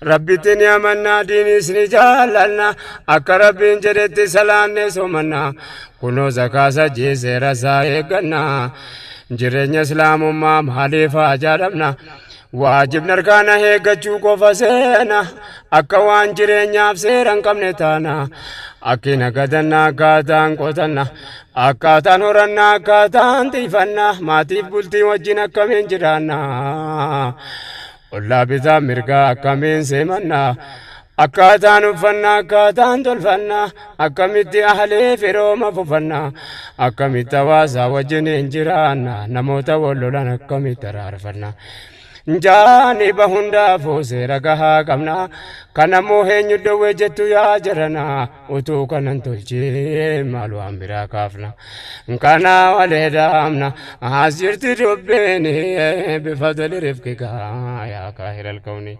Rabbitti ni amanna, diiniis ni jaallanna, akka Rabbiin jedhetti salaannee soomanna, kunoo zakaa sajjii seera isaa eegganna. Jireenya Islaamummaa maaliif haa jaalamna? Waajibni arkaana eeggachuu qofa seena, akka waan jireenyaaf seera hin qabne taana. Akki nagadanna, akkaataan qotanna, akkaataan horanna, akkaataan tiifanna, maatiif bultii wajjin akkamiin jiraanna? Ollaa bitaa mirgaa akkamiin simanna? Akkaataan uffannaa, akkaataan tolfanna, akkamitti ahlee firooma fufanna? Akkamitti hawaasaa wajjin hin jiraanna? Namoota wal lolan akkamitti araarfanna? Jaaniba hundaafuu seera gahaa qabna. Kanammoo eenyu dhowwee jettu yaa jarana? Utuu kanan tolchee maal waan biraa kaafna? Kana walee dhaamna, as jirti dubbiin, bifa toli rifqikaa yaa kaahiral kawni.